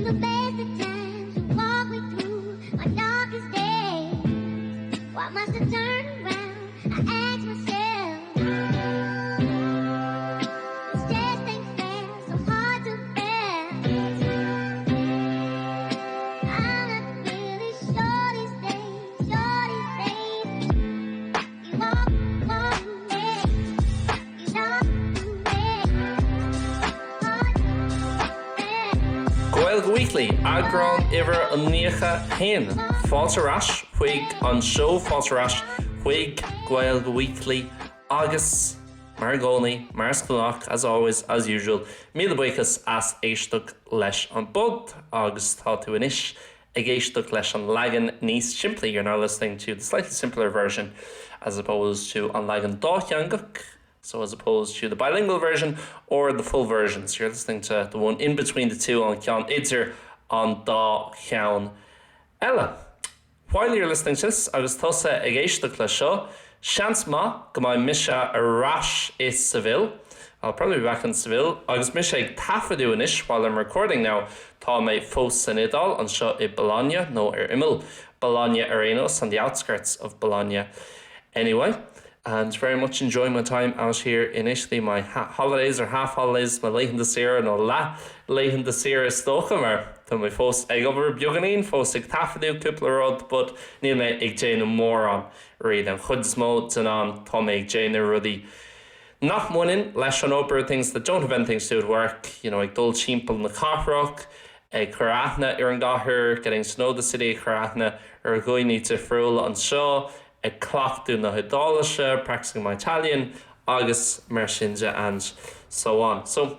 the best of times, you walk me through my darkest days. Why must I turn around? I ask myself. This just ain't fair, so hard to bear. I'm not really sure these days, sure these days. You walk, walk me, you talk to me, hard to bear. Gaeilge Weekly, eagrán uimhir a 91. Fáilte ar ais chuig an seó, fáilte ar ais chuig Gaeilge Weekly agus mar i gcónaí, mar is gnách, as always, as usual, míle buíochas as éisteacht leis an bpod agus tá tú anois ag éisteacht leis an leagan níos simplí, you're now listening to the slightly simpler version as opposed to an leagan dátheangach, so as opposed to the bilingual version or the full version. So you're listening to the one in between the two, an ceann idir an dá cheann eile. While you're listening to this, agus tusa ag éisteacht leis seo, seans maith go mbeidh mise ar ais i Seville. I'll probably be back in Seville. Agus mise ag taifeadadh anois, while I'm recording now, tá mé fós san Iodáil, anseo i Bologna, nó ar imeall Bologna ar aon nós, on the outskirts of Bologna anyway. And very much enjoying my time out here in Italy, my holidays or half holidays, mo laethanta saoire nó leath laethanta saoire is dócha, mar tá mé fós ag obair beagáinín, fós ag taifeadadh cúpla rud, but níl mé ag déanamh mórán really. An chuid is mó den am tá mé ag déanamh rudaí nach mbaineann leis an obair, things that don't have anything to do with work, you know, ag dul timpeall na cathrach, ag cur aithne ar an gcathair, getting to know the city, ag cur aithne ar dhaoine difriúla anseo, ag cleachtadh na hIodáilise, practicing my Italian, agus mar sin de and so on. So,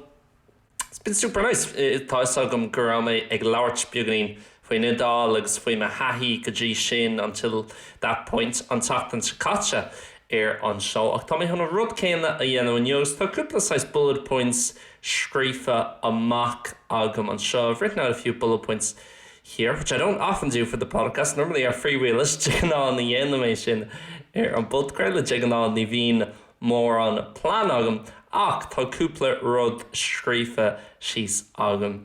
it's been super nice. Tá fhios agam go raibh mé ag labhairt beagáinín faoin Iodáil agus faoi mo thaithí go dtí sin until that point an tseachtain seo caite ar an seó ach tá mé chun an rud céanna a dhéanamh inniu agus tá cúpla saghas bullet points scríofa amach agam anseo. I've written out a few bullet points here, which I don't often do for the podcast. Normally I freewheel it, de ghnáth ní dhéanaim é sin ar an bpodchraoladh, de ghnáth ní bhíonn mórán plean agam ach tá cúpla rud scríofa síos agam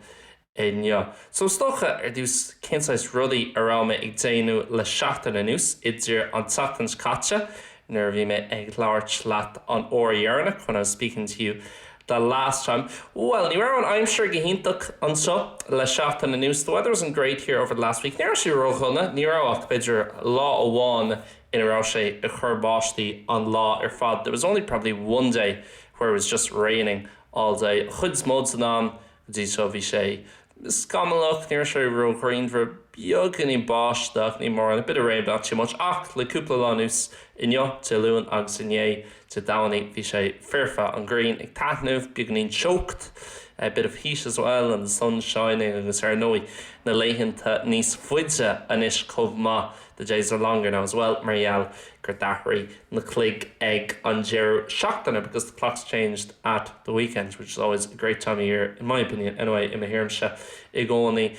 inniu. So is dócha, ar dtús, cén saghas rudaí a raibh mé ag déanamh le seachtain anuas, idir an tseachtain seo caite nuair a bhí mé ag labhairt leat an uair dheireanach, when I was speaking to you the last time. Bhuel, ní raibh an aimsir go hiontach anseo le seachtain anuas, the weather wasn't great here over the last week. Ní raibh sé ródhona, ní raibh ach b'fhéidir lá amháin ina raibh sé ag cur báistí an lá ar fad, there was only probably one day where it was just raining all day. An chuid is mó den am go dtí seo bhí sé scamallach, ní raibh sé róghrianmhar, beagáinín báistí ach ní mórán, a bit of rain but not too much, ach le cúpla lá anuas, inniu, Dé Luain, agus inné, Dé Domhnaigh, bhí sé foirfe, an ghrian ag taitneamh, beagáinín teocht, a bit of heat as well and the sun shining agus ar ndóigh na laethanta níos faide anois chomh maith, the days are longer now as well mar gheall gur d'athraigh na cloig ag an deireadh seachtaine because the clocks changed at the weekend which is always a great time of year in my opinion anyway i mo thuairimse i gcónaí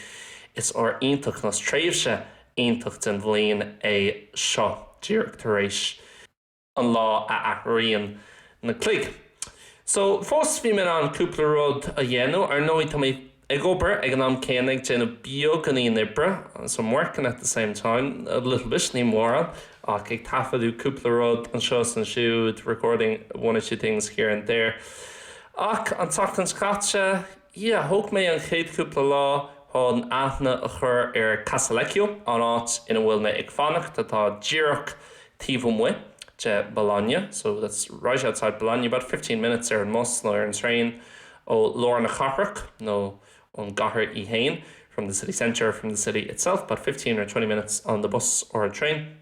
is uair iontach nó is tréimhse iontach den bhliain é seo díreach tar éis an lá a athraíonn na cloig. So, fós bhí mé in ann cúpla rud a dhéanamh. Ar ndóigh, tá mé ag obair ag an am céanna, ag déanamh beagáinín oibre, so I'm working at the same time, a little bit, ní mórán, ach ag taifeadadh cúpla rud anseo is ansiúd, recording one or two things here and there. Ach an tseachtain seo caite, yeah, thóg mé an chéad chúpla lá chun aithne a chur ar Casalecchio, an áit ina bhfuil mé ag fanacht, atá díreach taobh amuigh de Bologna, so that's right outside Bologna, about 15 minutes ar an mbus nó ar an traein ó lár na cathrach, nó ón gcathair í fhéin, from the city centre, from the city itself, about 15 or 20 minutes on the bus or a train.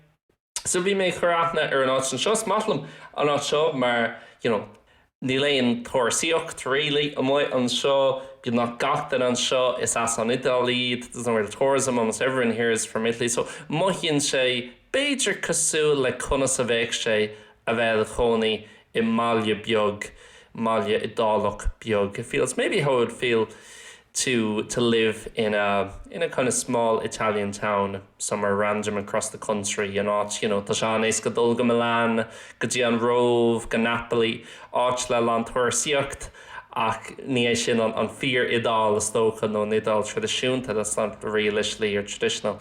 So bhí mé ag cur aithne ar an áit anseo, is maith liom an áit seo mar, you know, Níl aon turasóireacht really amuigh anseo, beagnach gach duine anseo is as an Iodáil iad, there's no real tourism, almost everyone here is from Italy, so mothaíonn sé b'fhéidir cosúil le conas a bheadh sé a bheith i do chónaí i mbaile beag, mbaile Iodálach beag. It feels maybe how it would feel to to live in a in a kind of small Italian town somewhere random across the country in áit you know tá sé an-éasca dul go Milan, go dtí an Róimh, go Napoli, áit le lán turasóireacht. Ach ní é sin an fíor-Iodáil is dócha, nó an Iodáil traidisiúnta, that's not the real Italy or traditional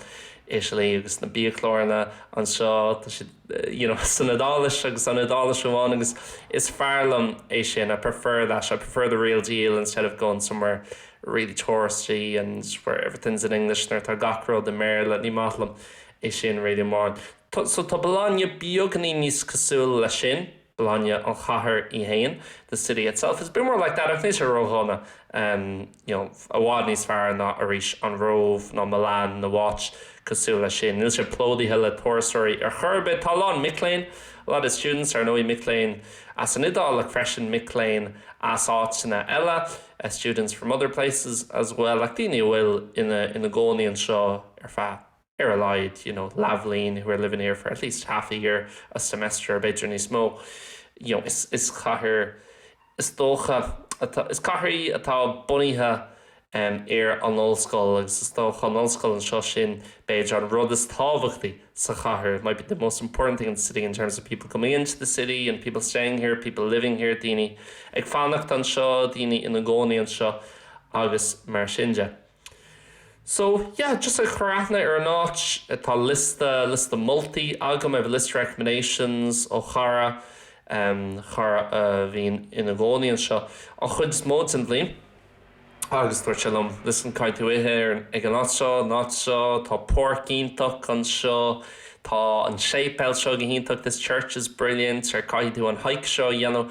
Italy agus na biachláranna anseo, tá siad you know san Iodáilis agus an Iodáilis amháin agus is fearr liom é sin, I prefer that, I prefer the real deal instead of going somewhere really touristy and where everything's in English nuair atá gach rud i mBéarla, ní maith liom é sin really mórán. So tá Bologna beagáinín níos cosúla leis sin. Bologna an chathair í fhéin, the city itself is a bit more like that ach níl sé ródhona you know i bhfad níos fearr ná arís an Róimh nó Milan nó áit cosúil leis sin. Níl sé plódaithe le turasóirí ar chor ar bith. Tá a lán mic léinn, a lot of students, ar ndóigh mic léinn as an Iodáil ach freisin mic léinn as áiteanna eile, students from other places as well ach daoine a bhfuil ina ina gcónaí anseo ar feadh ar a laghad, you know, leathbhliain, who are living here for at least half a year, a semester, b'fhéidir níos mó, you know, is, is cathair, is dócha, atá, is cathair í atá bunaithe um, ar an ollscoil agus is dócha an ollscoil anseo sin b'fhéidir an rud is tábhachtaí sa chathair, it might be the most important thing in the city in terms of people coming into the city and people staying here, people living here, daoine ag fanacht anseo, daoine ina gcónaí anseo agus mar sin de. So, yeah, just ag cur aithne ar an áit, tá liosta, liosta moltaí agam, I have a list of recommendations ó chara, um, cara a bhíonn ina gcónaí anseo an chuid is mó den bhliain agus dúirt sé liom, listen, caithfidh tú ithe ar, ag an áit seo, an áit seo, tá páirc iontach anseo, tá an séipéal seo go hiontach, this church is brilliant, ar caithfidh tú an hike seo a dhéanamh.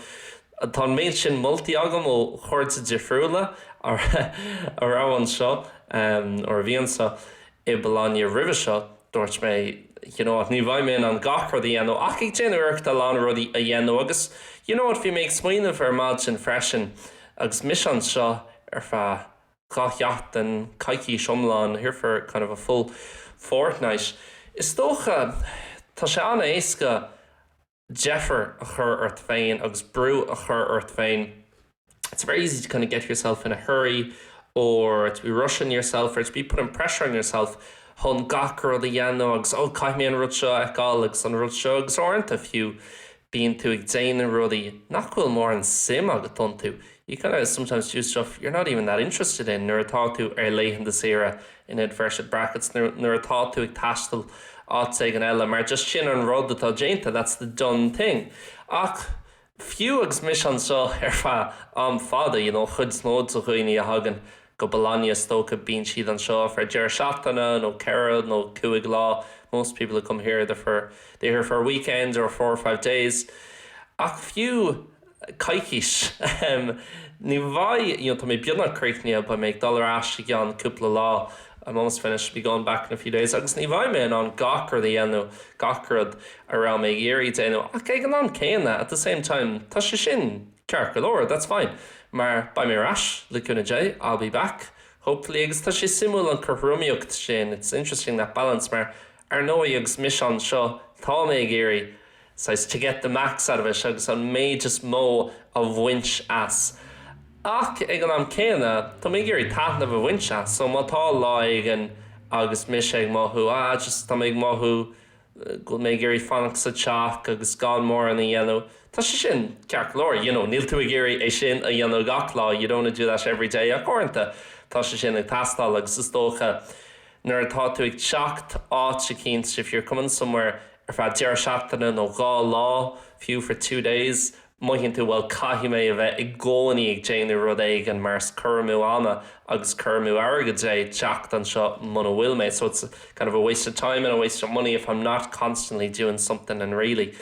Tá an méid sin moltaí agam ó chairde difriúla a raibh anseo, or a bhí anseo i Bologna roimhe seo. Dúirt mé, you know what, ní bheidh mé in ann gach rud a dhéanamh, ach ag déanamh iarracht a lán rudaí a dhéanamh agus, you know what, bhí mé ag smaoineamh ar maidin freisin agus mise anseo ar feadh 2 sheachtain, coicís iomlán, here for kind of a full fortnight. Is dócha, tá sé an-éasca deifir a chur ort féin agus brú a chur ort féin. It's very easy to kind of get yourself in a hurry or to be rushing yourself or to be putting pressure on yourself chun gach rud a dhéanamh agus oh caithfidh mé an rud seo a fheiceáil agus an rud seo agus uaireanta fiú bíonn tú ag déanamh rudaí nach bhfuil mórán suim agat iontu. You kind of sometimes do stuff you're not even that interested in nuair atá tú ar laethanta saoire in inverted brackets nuair atá tú ag taisteal áit éigin eile mar just sin an rud atá déanta, that's the done thing. Ach fiú agus mise anseo ar feadh am fada, you know, chuid is mó de dhaoine a thagann go Bologna is dócha bíonn siad anseo ar feadh deireadh seachtaine nó ceithre nó cúig lá, most people who come here they're for, they're here for a weekend or four or five days. Ach fiú coicís. Ní bheidh, you know, tá mé beagnach críochnaithe, beidh mé ag dul ar ais i gceann cúpla lá, I'm almost finished, be going back in a few days, agus ní bheidh mé in ann gach rud a dhéanamh, gach rud a raibh mé ag iarraidh déanamh, ach ag an am céanna, at the same time, tá sé sin ceart go leor, that's fine, mar beidh mé ar ais, le cúnamh Dé, I'll be back, hopefully, agus tá sé suimiúil an cothromaíocht sin, it's interesting that balance, mar ar ndóigh agus mise anseo, tá mé ag iarraidh saghas to get the max out of it agus an méid is mó a bhaint as. Ach ag an am céanna, tá mé ag iarraidh taitneamh a bhaint as, so má tá lá éigin agus mise ag mothú, ah just tá mé ag mothú go bhfuil mé ag iarraidh fanacht sa teach agus gan mórán a dhéanamh, tá sé sin ceart go leor, you know, níl tú ag iarraidh é sin a dhéanamh gach lá, you don't wanna do that every day ach uaireanta tá sé sin ag teastáil agus is dócha nuair atá tú ag teacht áit eicínt, if you're coming somewhere ar feadh deireadh seachtaine nó dhá lá, fiú for two days, mothaíonn tú bhuel caithfidh mé a bheith i gcónaí ag déanamh rud éigin mar is cur amú ama agus cur amú airgid é teacht anseo muna bhfuil mé so it's kind of a waste of time and a waste of money if I'm not constantly doing something and really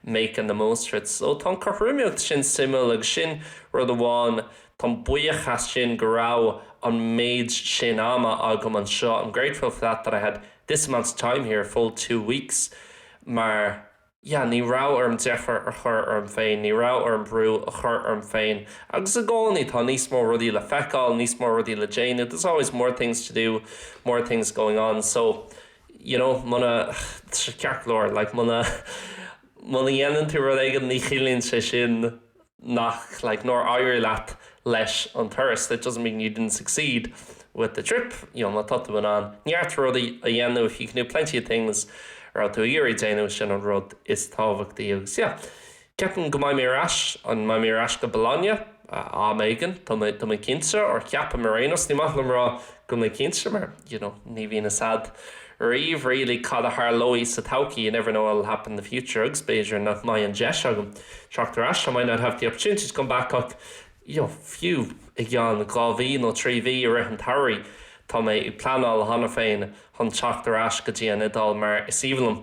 making the most of it. So tá an cothromaíocht sin suimiúil agus sin rud amháin táim buíoch as sin go raibh an méid sin ama agam anseo I'm grateful for that that I had this amount of time here, full two weeks, mar yeah ní raibh orm deifir a chur orm féin, ní raibh orm brú a chur orm féin agus i gcónaí tá níos mó rudaí le feiceáil, níos mó rudaí le déanamh, there's always more things to do, more things going on so you know muna, tá sé ceart go leor, like muna, muna dhéanann tú rud éigin ní chiallaíonn sé sin nach like nár éirigh leat leis an turas, that doesn't mean you didn't succeed with the trip, you know má tá tú in ann neart rudaí a dhéanamh, if you can do plenty of things a raibh tú ag iarraidh déanamh, sin an rud is tábhachtaí agus yeah ceapaim go mbeidh mé ar ais, an mbeidh mé ar ais go Bologna? am éigin, tá mé, tá mé cinnte, or ceapaim ar aon nós, ní maith liom rá go bhfuil mé cinnte mar, you know, ní bhíonn fhios a'd riamh really cad a tharlóidh sa todhchaí, you never know what'll happen in the future agus b'fhéidir nach mbeidh an deis agam teacht ar ais, I might not have the opportunity to come back ach, you know, fiú i gceann 2 mhí nó 3 mhí i rith an tsamhraidh tá mé ag pleanáil cheana féin chun teacht ar ais go dtí an Iodáil mar is aoibhinn liom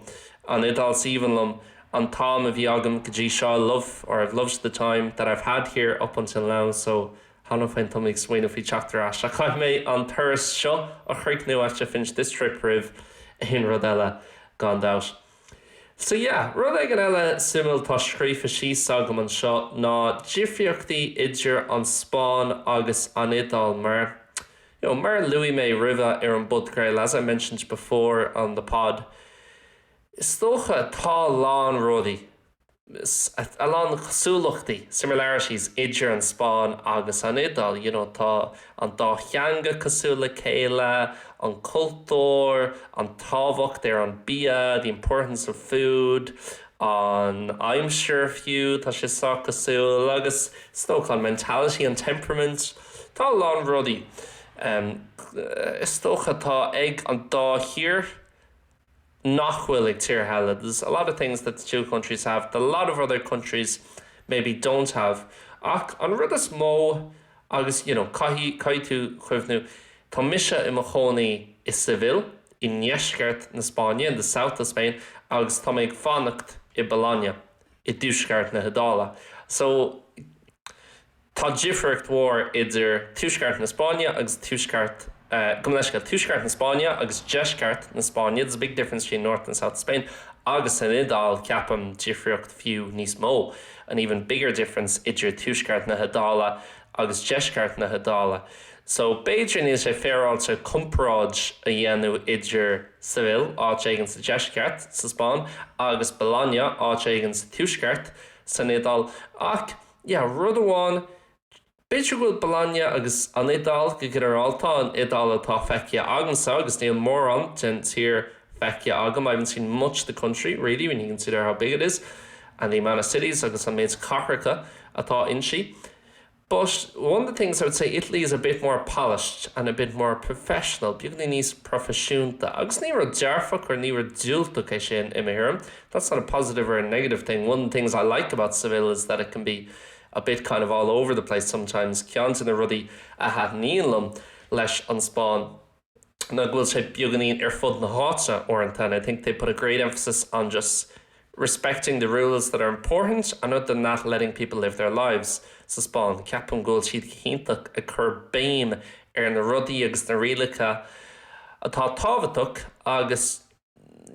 an Iodáil, is aoibhinn liom an t-am a bhí agam go dtí seo, I love or I've loved the time that I've had here up until now so cheana féin tá mé ag smaoineamh faoi teacht ar ais. Ach caithfidh mé an turas seo a chríochnú, I have to finish this trip roimh aon rud eile gan dabht. So yeah, rud éigin eile suimiúil atá scríofa síos agam anseo ná difríochtaí idir an Spáinn agus an Iodáil mar, you know, mar a luaigh mé roimhe ar an bpodchraoladh, as I mentioned before on the pod, is dócha tá a lán rudaí, a lán cosúlachtaí, similarities, idir an Spáinn agus an Iodáil, you know tá an dá theanga cosúil le chéile, an cultúr, an tábhacht ar an bia, the importance of food, an aimsir fiú, tá sé sách cosúil, agus is dócha an mentality, an temperament, tá a lán rudaí is dócha atá ag an dá thír. nach bhfuil ag tíortha eile. There's a lot of things that the two countries have that a lot of other countries maybe don't have. Ach an rud is mó agus you know caithfidh caithfidh tú cuimhniú tá mise i mo chónaí i Seville i ndeisceart na Spáinne, in the south of Spain, agus tá mé ag fanacht i Bologna i dtuaisceart na hIodáile. So Tá difríocht mhór idir tuaisceart na Spáinne agus tuaisceart, gabh mo leithscéal, tuaisceart na Spáinne agus deisceart na Spáinne, there's a big difference between north and south of Spain, agus san Iodáil, ceapaim, difríocht fiú níos mó, an even bigger difference idir tuaisceart na hIodáile agus deisceart na hIodáile. So, b'fhéidir níl sé féaráilte comparáid a dhéanamh idir Seville, áit éigin sa deisceart sa Spáinn, agus Bologna, áit éigin sa tuaisceart san Iodáil, ach, Yeah, rud amháin, b'fhéidir go bhfuil Bologna agus an Iodáil go ginearálta, an Iodáil atá feicthe agamsa agus níl mórán den tír feicthe agam, I haven't seen much of the country really when you consider how big it is and the amount of cities agus an méid cathracha atá inti. But one of the things I would say Italy is a bit more polished and a bit more professional, beagáinín níos proifisiúnta. Agus ní rud dearfach or ní rud diúltach é sin i mo thuairim. That's not a positive or a negative thing. One of the things I like about Seville is that it can be a bit kind of all over the place sometimes. Ceann de na rudaí a thaitníonn liom leis an Spáinn ná go bhfuil sé beagáinín ar fud na háite uaireanta and I think they put a great emphasis on just respecting the rules that are important and other than that letting people live their lives sa Spáinn. Ceapaim go bhfuil siad go hiontach ag cur béim ar na rudaí agus na rialacha atá tábhachtach agus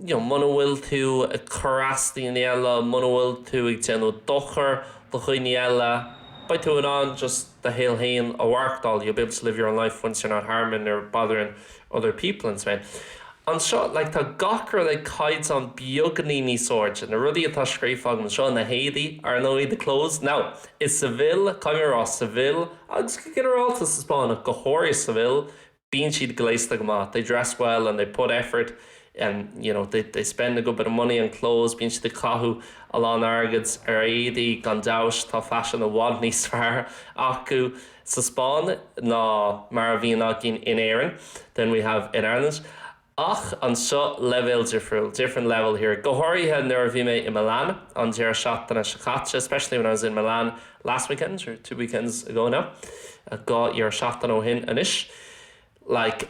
you know, muna bhfuil tú ag cur as do dhaoine eile, muna bhfuil tú ag déanamh dochar do dhaoine eile, beidh tú in ann just do shaol féin a mhaireachtáil, you'll be able to live your own life once you're not harming or bothering other people in Spain. Anseo, like, tá gach rud ag caighdeán beagáinín níos airde. Na rudaí atá scríofa agam anseo, na héadaí, ar ndóigh, the clothes. Now, i Seville, caithfidh mé a rá, Seville, agus go ginearálta sa Spáinn ach go háirithe Seville, Bíonn siad gléasta go maith, they dress well and they put effort and you know they they spend a good bit of money on clothes, bíonn siad ag caitheamh a lán airgid ar éadaí, gan dabht tá faisean i bhfad níos fearr acu sa Spáinn ná mar a bhíonn againn in Éirinn, than we have in Ireland. Ach anseo leibhéal difriúil, different level here, go háirithe nuair a bhí mé i Milan an deireadh seachtaine seo caite, especially when I was in Milan last weekend, or two weekends ago now, 2 dheireadh seachtaine ó shin anois. Like,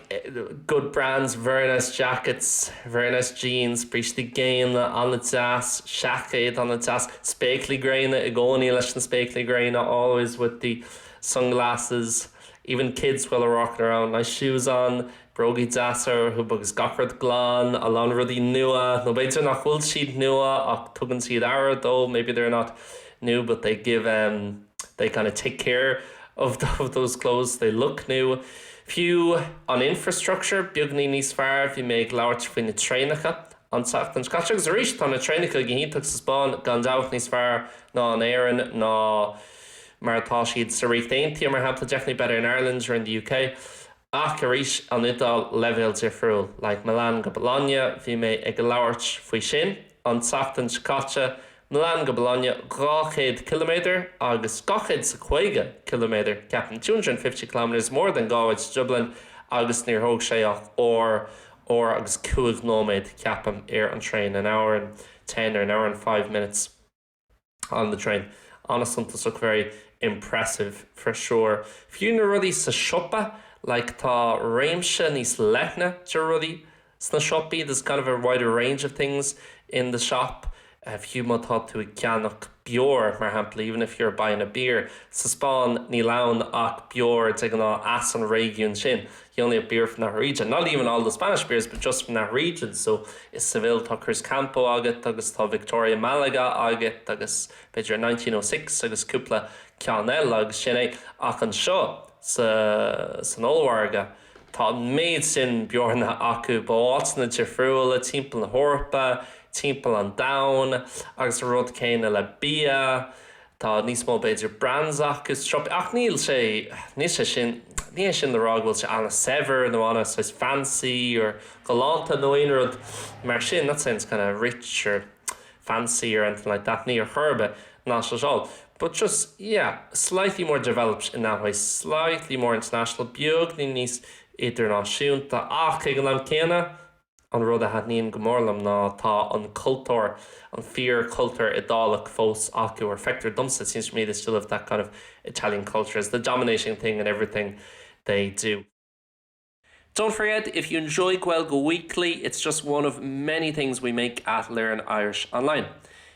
good brands, very nice jackets, very nice jeans, brístí géine an-deas, seaicéid an-deas, spéaclaí gréine i gcónaí leis na spéaclaí gréine, always with the sunglasses, even kids while they're walking around, nice shoes on, Brógaí deasa orthu agus gach rud glan, a lán rudaí nua, nó b'fhéidir nach bhfuil siad nua ach tugann siad aire dó, maybe they're not new but they give em, they kind of take care of of those clothes, they look new. Fiú an infrastructure beagáinín níos fearr, bhí mé ag labhairt faoi na traenacha an tseachtain seo caite agus arís tá na traenacha go hiontach sa Spáinn gan dabht níos fearr ná in Éirinn ná mar atá siad sa Ríocht Aontaithe mar shampla, definitely better in Ireland or in the UK. Ach arís, an Iodáil, leibhéal difriúil. Like Milan go Bologna, bhí mé ag labhairt faoi sin an tseachtain seo caite. Milan go Bologna 200 ciliméadar agus 250 ciliméadar, ceapaim, 250 kilometres, more than Galway to Dublin, agus níor thóg sé ach uair, uair agus cúig nóiméad, ceapaim, ar an traein, an hour and ten or an hour and five minutes on the train. An-suntasach, very impressive for sure. Fiú na rudaí sa siopa, like tá réimse níos leithne de rudaí sna siopaí, there's kind of a wider range of things in the shop. Fiú má tá tú ag ceannach beoir, mar shampla, even if you're buying a beer, sa Spáinn níl ann ach beoir de ghnáth as an réigiún sin, you only have beer from that region, not even all the Spanish beers but just from that region, so i Seville tá Cruzcampo agat agus tá Victoria Malaga agat agus b'fhéidir 1906 agus cúpla ceann eile agus sin é. Ach anseo sa san ollmhargadh, Tá an méid sin beoranna acu ó áiteanna difriúla timpeall na hEorpa, timpeall an domhain, agus an rud céanna le bia, tá níos mó b'fhéidir brands acu sa siopa, ach níl sé, níl sé sin, ní hé sin le rá go bhfuil sé an-saibhir nó an-saghas fancy or galánta nó aon rud mar sin, not saying it's kind of rich or fancy or anything like that, ní ar chor ar bith, not at all. But just, yeah, slightly more developed in that way, slightly more international, beagáinín níos idirnáisiúnta ach ag an am céanna, an rud a thaitníonn go mór liom ná tá an cultúr, an fíor-chultúr Iodálach fós acu, or feictear domsa, it seems to me they still have that kind of Italian culture as the dominating thing in everything they do. Don't forget, if you enjoy Gaeilge Weekly, it's just one of many things we make at Learn Irish Online.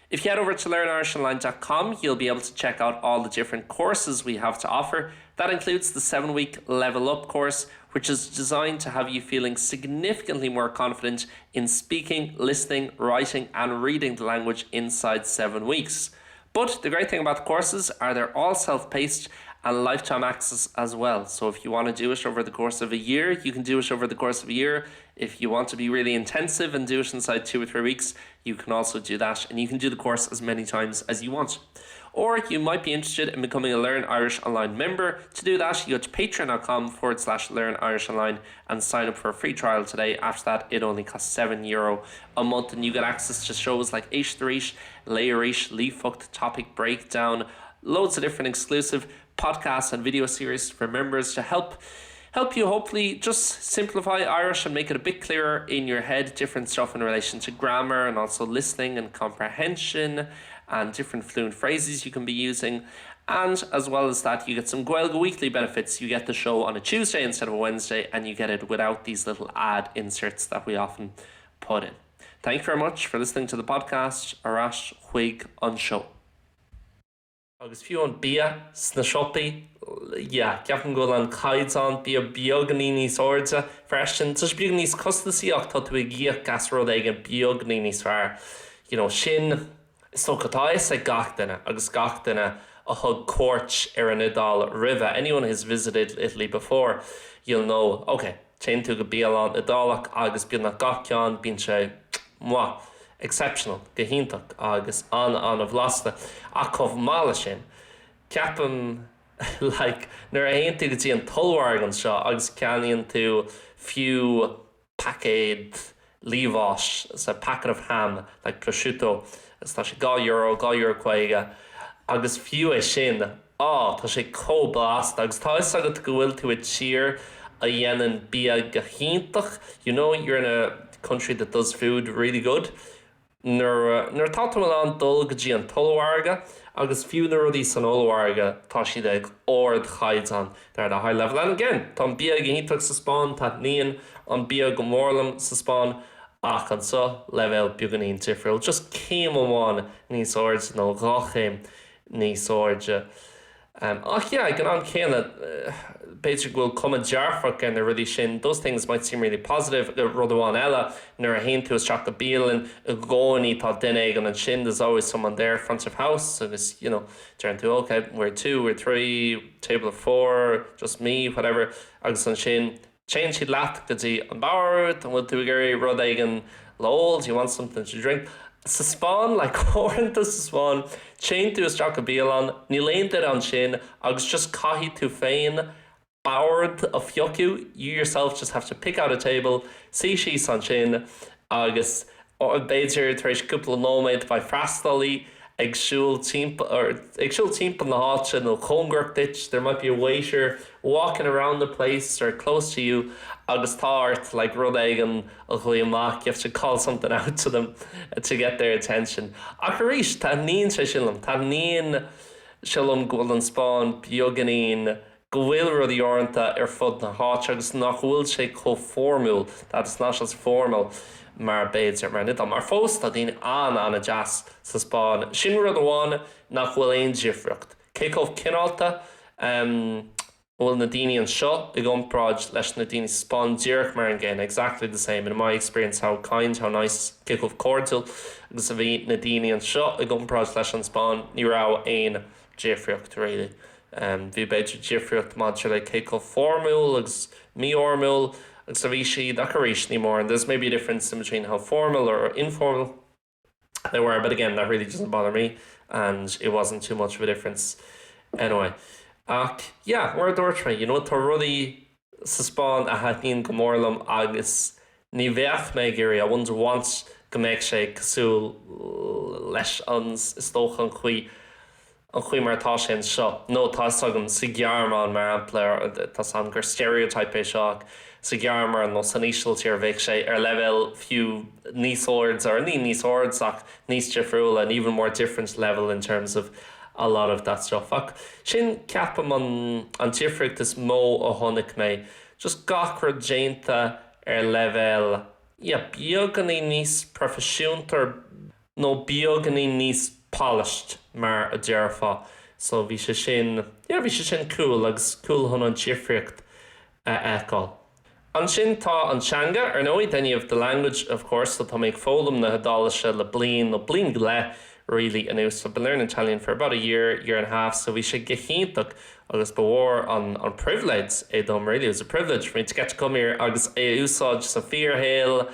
If you head over to learnirishonline.com, you'll be able to check out all the different courses we have to offer. That includes the 7-week Level Up course, which is designed to have you feeling significantly more confident in speaking, listening, writing and reading the language inside 7 weeks. But the great thing about the courses are they're all self-paced and lifetime access as well. So if you want to do it over the course of a year, you can do it over the course of a year. If you want to be really intensive and do it inside 2 or 3 weeks, you can also do that and you can do the course as many times as you want. Or you might be interested in becoming a Learn Irish Online member. To do that, you go to patreon.com forward slash learn Irish Online and sign up for a free trial today. After that, it only costs €7 a month and you get access to shows like Éist Arís, Léigh Arís, Líofacht, Topic Breakdown, loads of different exclusive podcasts and video series for members to help help you hopefully just simplify Irish and make it a bit clearer in your head, different stuff in relation to grammar and also listening and comprehension and different fluent phrases you can be using. And as well as that, you get some Gaeilge Weekly benefits. You get the show on a Tuesday instead of a Wednesday, and you get it without these little ad inserts that we often put in. Thank you very much for listening to the podcast. Ar ais chuig an seó. Agus fiú an bia sna siopaí, yeah, ceapaim go bhfuil an caighdeán bia beagáinín níos airde freisin. Tá sé beagáinín níos costasaí ach tá tú ag íoc as rud éigin beagáinín níos fearr. You know, sin, is dócha, tá a fhios ag gach duine agus gach duine a thug cuairt ar an Iodáil roimhe, anyone who's visited Italy before, you'll know, okay, Téann tú go bialann Iodálach agus beagnach gach ceann, bíonn sé maith, exceptional, go hiontach agus an-an-bhlasta. Ach chomh maith leis sin, ceapaim like nuair a théann tú go dtí an t-ollmhargadh anseo agus ceannaíonn tú fiú paicéad liamháis, it's a packet of ham, like prosciutto, agus tá sé €2, €2.50, agus fiú é sin, á, tá sé chomh blasta, agus tá 'fhios agat go bhfuil tú i tír a dhéanann bia go hiontach, you know you're in a country that does food really good, nuair atá tú in ann dul go dtí an t-ollmhargadh, agus fiú na rudaí san ollmhargadh, tá siad ag ardchaighdeán, they're at a high level. And again, tá an bia go hiontach sa Spáinn, taitníonn an bia go mór liom sa Spáinn, ach anseo, leibhéal beagáinín difriúil, just céim amháin níos airde nó dhá chéim níos airde. Ach yeah, ag an am céanna, b'fhéidir go bhfuil cuma dearfach ar na rudaí sin, those things might seem really positive, rud amháin eile, nuair a théann tú isteach go bialann, i gcónaí tá duine éigin ansin, there's always someone there, front of house, agus you know, deireann tú ok, we're two, we're three, table of four, just me, whatever, agus ansin Téann siad leat go dtí an bord, an bhfuil tú ag iarraidh rud éigin le ól, do you want something to drink? Sa Spáinn, like uaireanta sa Spáinn, téann tú isteach go bialann, níl aon duine ansin agus just caithfidh tú féin bord a phiocadh, you yourself just have to pick out a table, suí síos ansin agus b'fhéidir tar éis cúpla nóiméad beidh freastalaí. ag siúl timpeall ag siúl timpeall na háite nó cóngarach duit, there might be a waiter walking around the place or close to you agus tá ort like rud éigin a ghlaoch amach, you have to call something out to them to get their attention. Ach arís, taitníonn sé sin liom, taitníonn sé liom go bhfuil an Spáinn beagáinín go bhfuil rudaí uaireanta ar fud na háite agus nach bhfuil sé chomh foirmiúil, that it's not as formal, mar b'fhéidir mar an Iodáil. Mar fós tá daoine an-an-deas sa Spáinn. Sin rud amháin nach bhfuil aon difríocht. Cé chomh cineálta a bhfuil na daoine anseo i gcomparáid leis na daoine sa Spáinn díreach mar an gcéanna, exactly the same in my experience how kind, how nice, cé chomh cairdiúil agus a bhí na daoine anseo i gcomparáid leis an Spáinn, ní raibh aon difríocht really. Bhí b'fhéidir difríocht maidir le cé chomh foirmiúil agus mífhoirmiúil agus a bhí siad ach arís ní mór and there's maybe a difference in between how formal or informal they were but again that really doesn't bother me and it wasn't too much of a difference anyway. Ach yeah, mar a dúirt mé, you know, tá rudaí sa Spáinn a thaitníonn go mór liom agus ní bheadh mé ag iarraidh, I wouldn't want go mbeadh sé cosúil leis an, is dócha an chaoi, an chaoi mar atá sé anseo. Nó tá 'fhios agam sa Ghearmáin mar shampla, tá 'fhios agam gur stereotype é seo ach sa Ghearmáin nó san Ísiltír bheadh sé ar leibhéal fiú níos airde, or ní níos airde ach níos difriúla, an even more different level in terms of a lot of that stuff. Ach sin ceapaim an an difríocht is mó a chonaic mé, just gach rud déanta ar leibhéal, yeah, beagáinín níos proifisiúnta nó beagáinín níos polished mar a déarfá. So bhí sé sin, yeah, bhí sé sin cool agus cool chun an difríocht a fheiceáil. Ansin tá an teanga, ar ndóigh, then you have the language of course, so tá mé ag foghlaim na hIodáilise le bliain nó bliain go leith really anuas, so I've been learning Italian for about a year, year and a half, so bhí sé go hiontach agus ba mhór an an pribhléid é dom really, it was a privilege for me to get to come here agus é a úsáid sa fíorshaol,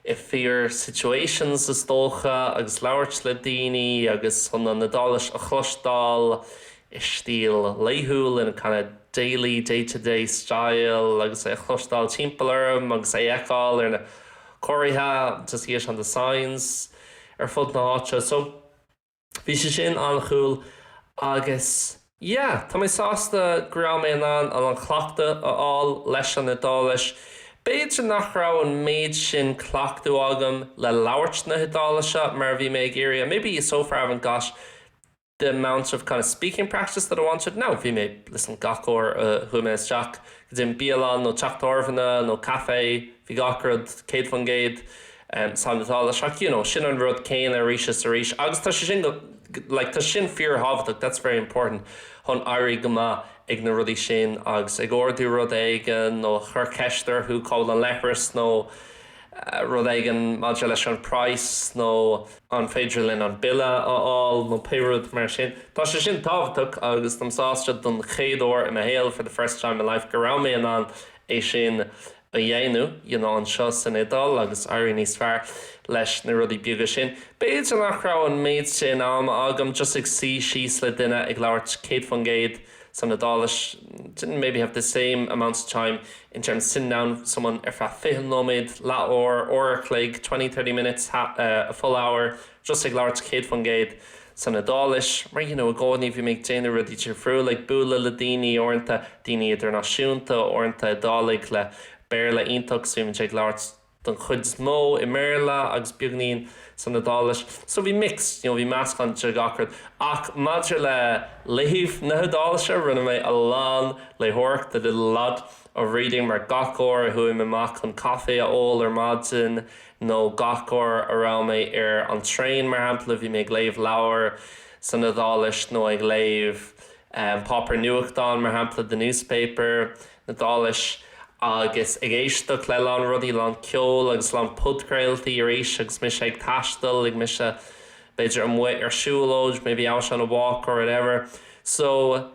i fíor situations is dócha agus labhairt le daoine agus chun an Iodáilis a chloisteáil i stíl laethúil, in a kind of daily, day to day style agus é a chloisteáil timpeall orm agus é a fheiceáil ar na comharthaí, to see it on the signs ar fud na háite. So bhí sé sin an-cool agus yeah, tá mé sásta go raibh mé in ann an cleachtadh a fháil leis an Iodáilis. B'fhéidir nach raibh an méid sin cleachtadh agam le labhairt na hIodáilise mar a bhí mé ag iarraidh, maybe so far I haven't got the amount of kind of speaking practice that I wanted. Now bhí mé listen gach uair a chuaigh mé isteach go dtí an bialann nó teach tábhairne nó caife, bhí gach rud 100% san Iodáilis ach you know sin an rud céanna arís is arís agus tá sé sin go like tá sin fíorthábhachtach, that's very important chun éirí go maith ag na rudaí sin agus ag ordú rud éigin nó chur ceist orthu cá bhfuil an leithreas nó rud éigin maidir leis an praghas nó an féidir linn an bille a fháil nó pé rud mar sin. Tá sé sin tábhachtach agus táim sásta don chéad uair i mo shaol for the first time in my life go raibh mé in ann é sin a dhéanamh you know anseo san Iodáil agus éirí níos fearr leis na rudaí beaga sin. B'fhéidir nach raibh an méid sin ama agam just ag suí síos le duine ag labhairt 100% san Iodáilis didn't maybe have the same amount of time in terms of sitting down with someone ar feadh 20 nóiméad, leathuair, uair a chloig, 20, 30 minutes, a full hour, just ag labhairt 100% san Iodáilis. Mar you know i gcónaí bhí mé ag déanamh rudaí difriúla, ag bualadh le daoine, uaireanta daoine idirnáisiúnta, uaireanta Iodálaigh le Béarla iontach so bhí muid ag labhairt don chuid is mó i mBéarla agus beagainín san Iodáilis. So bhí mix, you know, bhí meascán de gach rud. Ach maidir le léamh na hIodáilise, rinne mé a lán léitheoireachta, I did a lot of reading mar gach uair a chuaigh mé amach chun caife a ól ar maidin nó gach uair a raibh mé ar an traein, mar shampla, bhí mé ag léamh leabhar san Iodáilis nó ag léamh páipéar nuachtáin, mar shampla, the newspaper. Iodáilis agus ag éisteacht le lán rudaí, lán ceoil agus lán podchraoltaí arís agus mise ag taisteal, ag mise b'fhéidir amuigh ar siúlóid, maybe out on a walk or whatever. So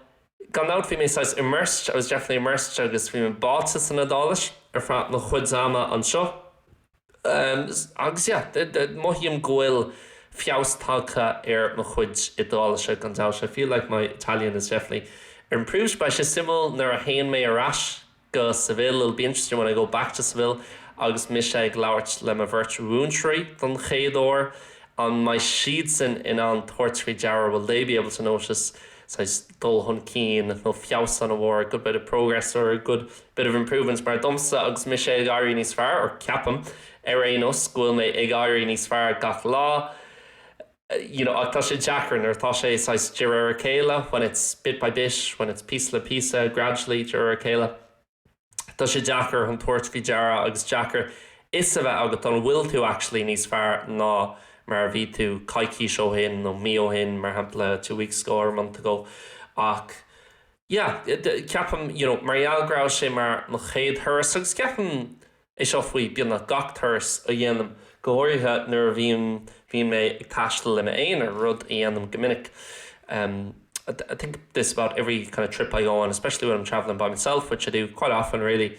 gan dabht bhí mé saghas immersed, I was definitely immersed agus bhí mé báite san Iodáilis ar feadh mo chuid ama anseo. Agus yeah, mothaím go bhfuil feabhas tagtha ar mo chuid Iodáilise gan dabht. I feel like my Italian is definitely improved. Beidh sé suimiúil nuair a théann mé ar ais go Seville, it'll be interesting when I go back to Seville agus mise ag labhairt le mo bheirt mhúinteoirí don chéad uair. An mbeidh siadsan in ann tabhairt faoi deara, will they be able to notice, saghas dul chun cinn nó feabhas an-mhór, good bit of progress or a good bit of improvement? Mar domsa agus mise ag éirí níos fearr, or ceapaim ar aon nós go bhfuil mé ag éirí níos fearr gach lá, you know, ach tá sé deacair nuair atá sé saghas de réir a chéile, when it's bit by bit, when it's píosa le píosa, gradually, de réir a chéile. Tá sé deacair chun tabhairt faoi deara agus deacair fhios a bheith agat an bhfuil tú actually níos fearr ná mar a bhí tú coicís ó shin nó mí ó shin, mar shampla, 2 weeks ago or a month ago. Ach yeah, ceapaim, you know, mar gheall go raibh sé mar mo chéad thuras agus ceapaim é seo faoi beagnach gach turas a dhéanaim, go háirithe nuair a bhíonn bhíonn mé ag taisteal i m'aonar, rud a dhéanaim go minic. Um, I think this about every kind of trip I go on, especially when I'm traveling by myself, which I do quite often really.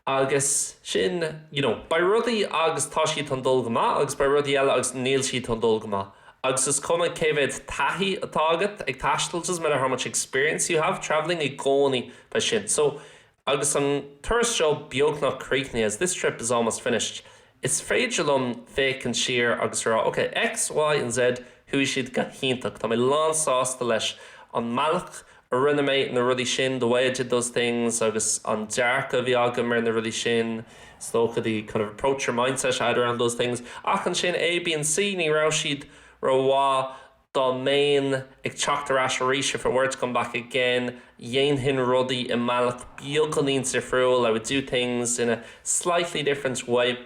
Agus sin, you know, beidh rudaí agus tá siad chun dul go maith agus beidh rudaí eile agus níl siad chun dul go maith. Agus is cuma cé mhéad taithí atá agat ag taisteal, doesn't matter how much experience you have traveling i gcónaí beidh sin. So, agus an turas seo beagnach críochnaithe, as this trip is almost finished, is féidir liom féachaint siar agus rá, ok, X, Y and Z, chuaigh siad go hiontach. Tá mé lánsásta leis an mbealach a rinne mé na rudaí sin, the way I did those things, agus an dearcadh a bhí agam ar na rudaí sin, is dócha the kind of approach or mindset I had around those things. Ach ansin A, B and C, ní raibh siad rómhaith dá mbeinn ag teacht ar ais arís, if I were to come back again, dhéanfainn rudaí i mbealach beagáinín difriúil, I would do things in a slightly different way.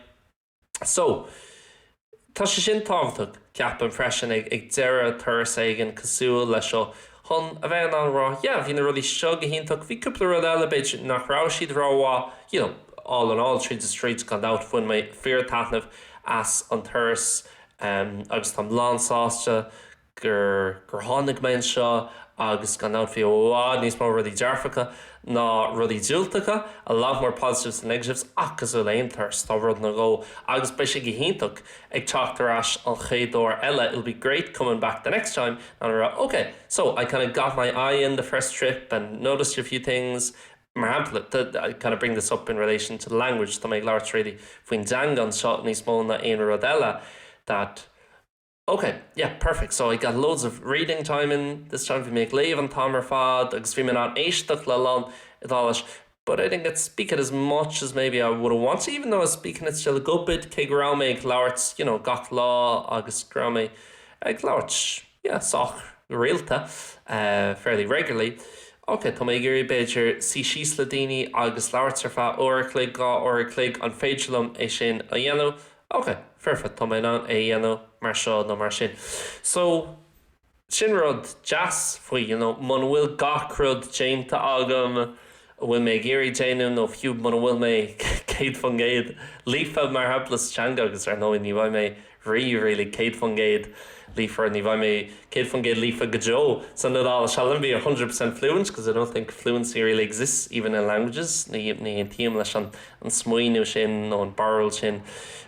So, tá sé sin tábhachtach, ceapaim freisin ag ag deireadh turas éigin cosúil le seo chun a bheith in ann rá, yeah, bhí na rudaí seo go hiontach, bhí cúpla rud eile b'fhéidir nach raibh siad rómhaith, you know, all in all, tríd is tríd gan dabht bhain mé fíorthaitneamh as an turas agus táim lánsásta gur gur tháinig mé anseo agus gan dabht bhí i bhfad níos mó rudaí dearfacha ná rudaí diúltacha, a lot more positives than negatives, ach cosúil le aon turas, tá rud nó dhó agus beidh sé go hiontach ag teacht ar ais an chéad uair eile, it'll be great coming back the next time and rá ok, so I kind of got my eye in the first trip and noticed a few things, mar shampla, I kind of bring this up in relation to the language, tá mé ag labhairt really faoin dteanga anseo níos mó ná aon rud eile, that ok, yeah, perfect, so I got loads of reading time in this time, bhí mé ag léamh an t-am ar fad agus bhí mé in ann éisteacht le a lán Iodáilis, but I didn't get speak it as much as maybe I would have wanted, even though I was speaking it still a good bit, cé go raibh mé ag labhairt, you know, gach lá agus go raibh mé ag labhairt, yeah, sách rialta, uh, fairly regularly. Ok, tá mé ag iarraidh b'fhéidir suí síos le daoine agus labhairt ar feadh uair a chloig, 2 uair a chloig, an féidir liom é sin a dhéanamh? Ok, foirfe, tá mé in ann é a dhéanamh mar seo nó mar sin. So, sin rud deas faoi, you know, muna bhfuil gach rud déanta agam a bhfuil mé ag iarraidh déanamh nó fiú muna bhfuil mé 100% líofa mar shampla sa teanga agus ar ndóigh ní bheidh mé riamh really 100% líofa ní bheidh mé 100% líofa go deo san Iodáilis I'll never be 100% fluent because I don't think fluency really exists even in languages ní ní aontaím leis an an smaoineamh sin nó an barúil sin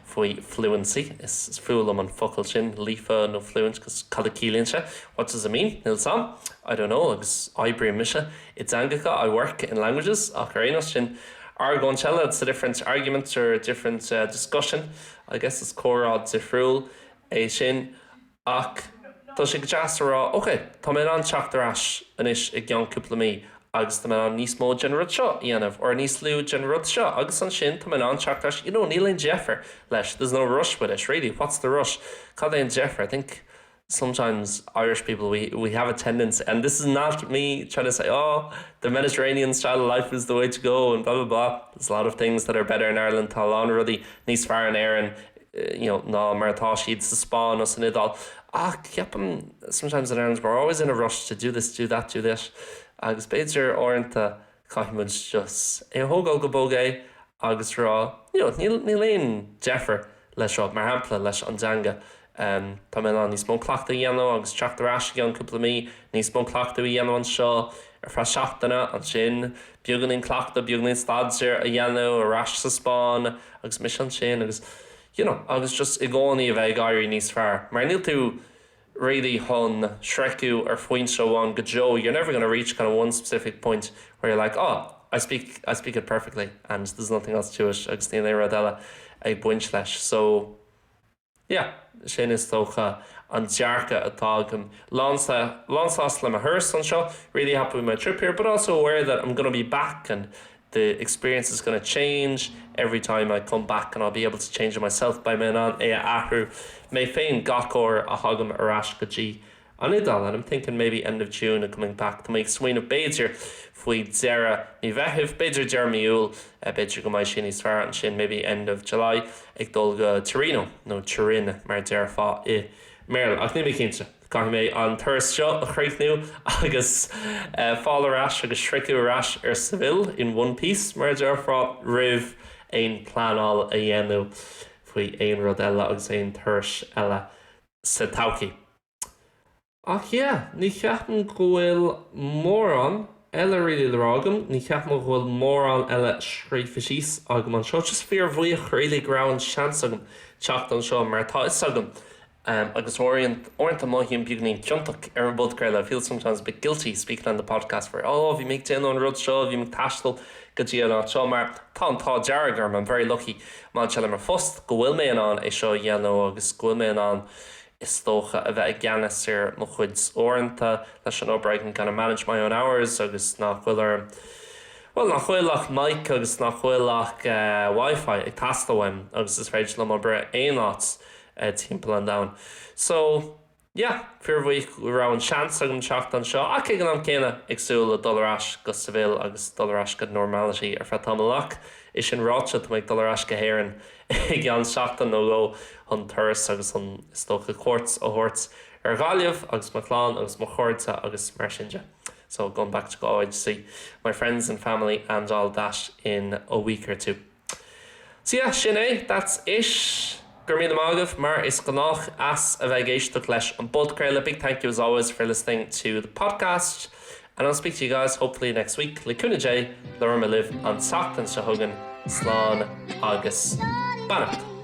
faoi fluency is is fuath liom an focal sin líofa nó fluent cos cad a chiallaíonn sé what does it mean níl 's a'm I don't know agus oibrím mise i dteangacha I work in languages ach ar aon nós sin argóint eile it's a different argument or a different uh, discussion I guess is comhrá difriúil é sin ach tá sé go deas a rá ok, tá mé in ann teacht ar ais anois i gceann cúpla mí agus tá mé in ann níos mó den rud seo a dhéanamh or níos lú den rud seo agus ansin tá mé in ann teacht ar ais, you know níl aon deifir leis, there's no rush with it really, what's the rush? Cad é an deifir? I think sometimes Irish people we we have a tendency and this is not me trying to say oh the Mediterranean style of life is the way to go and blah blah blah there's a lot of things that are better in Ireland tá a lán rudaí níos fearr in Éirinn you know ná mar atá siad sa Spáinn nó san Iodáil ach ceapaim sometimes in Ireland we're always in a rush to do this do that do this agus b'fhéidir uaireanta caithfidh muid just é a thógáil go bog é agus rá you know níl níl aon deifir leis seo, mar shampla leis an dteanga. Tá mé in ann níos mó cleachtadh a dhéanamh agus teacht ar ais i gceann cúpla mí, níos mó cleachtadh a dhéanamh anseo ar feadh seachtaine, ansin beagáinín cleachtadh, beagáinín staidéir a dhéanamh ar ais sa Spáinn agus mise ansin agus you know agus just i gcónaí a bheith ag éirí níos fearr mar níl tú really chun sroicheadh ar phointe amháin go deo, you're never gonna reach kind of one specific point where you're like oh, I speak, I speak it perfectly and there's nothing else to it agus níl aon rud eile ag baint leis. So, Yeah, sin is dócha an dearcadh atá agam. Lánsásta le mo thuras anseo, really happy with my trip here, but also aware that I'm gonna be back and the experience is gonna change every time I come back and I'll be able to change it myself beidh mé in ann é a athrú mé féin gach uair a thagaim ar ais go dtí an Iodáil and I'm thinking maybe end of June and coming back tá mé ag smaoineamh b'fhéidir faoi deireadh mí Mheithimh, b'fhéidir deireadh mí Iúil, b'fhéidir go mbeidh sé níos fearr ansin maybe end of July ag dul go Torino nó Turin mar a déarfá i mBéarla ach níl mé cinnte. Caithfidh mé an turas seo a chríochnú agus fáil ar ais agus sroicheadh ar ais ar Seville in one piece mar a déarfá roimh aon pleanáil a dhéanamh faoi aon rud eile agus aon turais eile sa todhchaí. Ach yeah, ní cheapaim go bhfuil mórán eile really le rá agam, ní cheapaim go bhfuil mórán eile scríofa síos agam anseo. Just fíorbhuíoch really go raibh an seans agam teacht anseo mar tá 'fhios agam agus uaireanta mothaím beagainín ciontach ar an bpodchraoladh, I feel sometimes a bit guilty speaking on the podcast for oh bhí mé ag déanamh an rud seo, bhí mé ag taisteal go dtí an áit seo mar tá an t-ádh dearg orm, I'm very lucky maidir le mo phost go bhfuil mé in ann é seo a dhéanamh agus go bhfuil mé in ann is dócha a bheith i gceannas ar mo chuid uaireanta leis an obair, I can kind of manage my own hours agus nach bhfuil orm, bhuel nach bhfuil ach mic agus nach bhfuil ach Wi-Fi ag teastáil uaim agus is féidir liom obair aon áit timpeall an domhain. So, yeah, fíorbhuíoch go raibh an seans agam teacht anseo ach ag an am céanna ag súil le dul ar ais go Seville agus dul ar ais go normality ar feadh tamaill ach é sin ráite tá mé ag dul ar ais go hÉirinn i gceann seachtain nó dhó chun turas agus chun is dócha cuairt a thabhairt ar Ghaillimh agus mo chlann agus mo chairde agus mar sin de. So going back to Galway to see my friends and family and all that in a week or two. So yeah, sin é, that's it. Go raibh míle maith agaibh, mar is gnách, as a bheith ag éisteacht leis an bpodchraoladh. Big thank you as always for listening to the podcast and I'll speak to you guys hopefully next week. Le cúnamh Dé, labhróidh mé libh an tseachtain seo chugainn. Slán agus beannacht.